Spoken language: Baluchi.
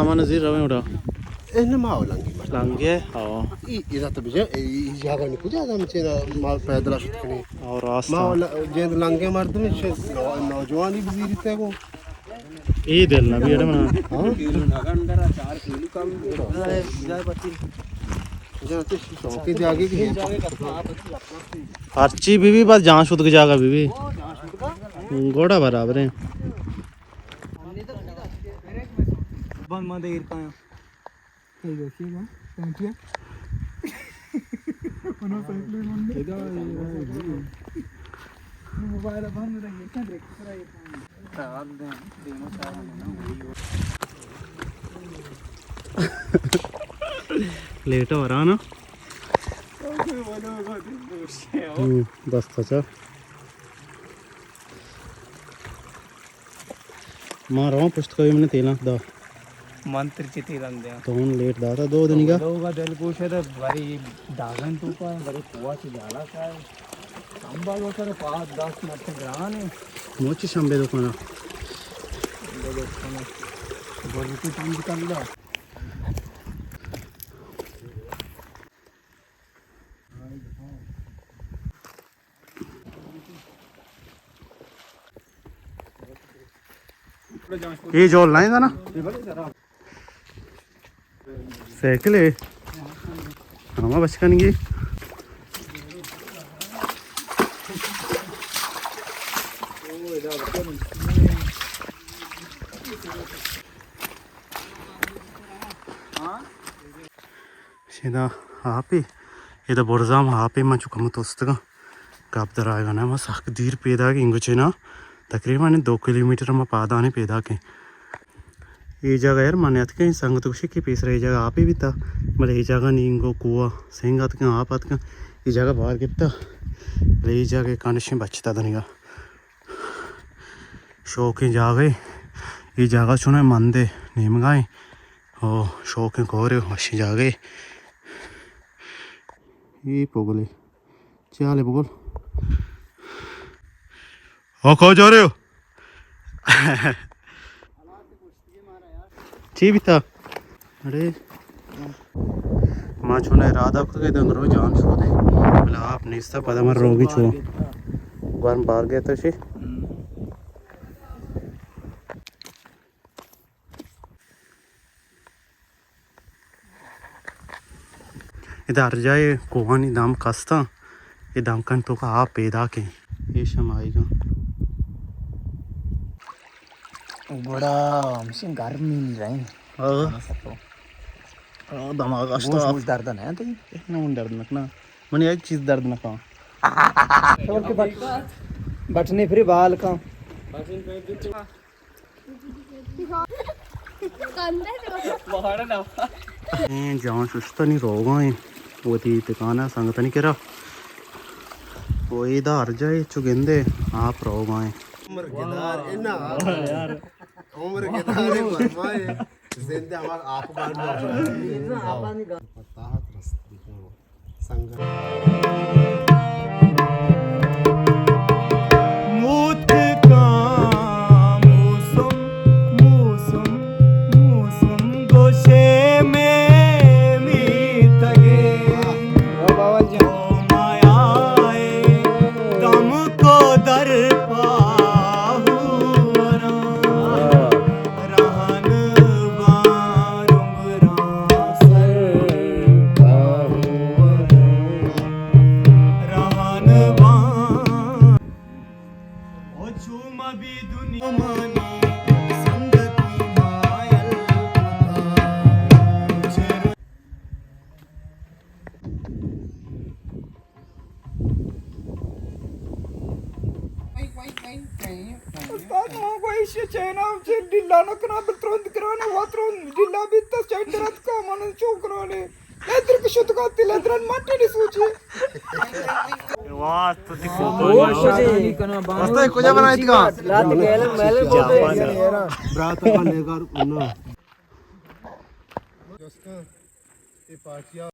سامان زیر رویں اڑا۔ اے نہ ما لنگی مردم۔ لنگے، ہاں۔ ای، ای تو بجا، ای، ای جاگہ نی کجا آدم چینا ما پیدل شت کنی۔ اور راستہ۔ ما ل-، جند لنگے مردم چھ نو-، نوجوانی بزیری تے کو۔ ای دل نہ بیڑ منا۔ ہاں؟ جا تو شوقی جاگے کی۔ ہرچی بی بی بس جان شد کی جاگہ بی بی۔ گوڑا برابر ہے۔ بند، بند ایر کایا۔ یہ دیکھیے گا، ٹینکیا۔ انہوں سائیکل میں بند۔ موبائل بند رہی ہے، کیا دیکھ رہا ہے؟ لیٹ ہو رہا نا۔ ہوں، بس تو چا۔ ما رواں پشت کوئی من تیلاں دا۔ من ترچی تیلاں دیا۔ تو ہن لیٹ داتا دو دنی کا۔ لوگا دل گوش ہے تو بری داغن تو پا، بری پوا چی جالا کا ہے۔ سنبھال وتر پاد دست مت گران ہے۔ موچی شمبے دکانا۔ بولو تو پنج کن دا۔ یہ جول نہیں تھا نا؟ سائیکل ہے۔ ہما بچکن گی۔ شدا آپے، ادا برزام آپے، من چو کم توستگاں۔ گپ در آیگا نہ، ما سخت دیر پیداک ایں، انگو چینا تقریباً دو کلومیٹر ما پادانے پیداک ایں۔ اے جاگہ یار من اتکیں، سنگت گوشی کہ پیسرا اے جاگہ آپے بیتا، بلے اے جاگہ نی، انگو کوہ سنگ اتکاں، آپ اتکاں، اے جاگہ بار گپتا، بلے اے جاگہ کنڈیشن بچتا دنیگا۔ شوقیں جاگہے، اے جاگہ چونیں مندے نیمگا ایں۔ او شوقیں کورے، وشیں جاگہے۔ اے پگلے۔ چالے بگل۔ او کجا رہے ہو؟ چی بیتا؟ اڑے۔ ما چون ارادہ کتگ کہ دنگرو جان شودے۔ بلے آپ نیستا، پدا من روگی چون۔ گورم بار گئے تو شی۔ ادا ہر جاہے کوہانی دمک استاں، اے دمکانی توکا آپ پیداک ایں۔ ایش ہم آئیگاں۔ گڑا ہمشیں گرمی نی رہیں۔ ہاں۔ ہاں، دماغ اشتا۔ گوش، گوش درد نہ تئی؟ نہ، من درد نہ کنا۔ من یک چیز درد نہ کنا۔ بٹ-، بٹنے پھر بال کن۔ ایں جان ششتنی روگا ایں، وتی ٹکانا سنگتنی کرا۔ و ایدا ہر جاہے چو گندے آپ روگا ایں۔ عمر گدار انا۔ عمر گدار فرمائے۔ زندہ ہمارا آپ بار۔ پتاہت رست دیکھو۔ سنگت۔ موت کا موسم، موسم، موسم گوشے میں میتگے۔ واہ، واہ، واہ۔ او مایائے دم کو در پاہوراں۔ رہن بارم را سر پاہوراں۔ رہن بار۔ او چو مبی دنیا مانی سنگتی مایل کتا۔ استاد، ما گو ایشی چینا چے ڈیلا نہ کنا، بل ترند کرانے، وا ترند ڈیلا بیت، چین درد کا من چو کرانے۔ لیدر کہ شتگا تی لیدرن مٹے نی سوچی۔ واہ، تو تی فوٹو۔ استاد، کجا بنائیت کا؟ رات گیلن میلن بوتے۔ برات کا لیگر انہا۔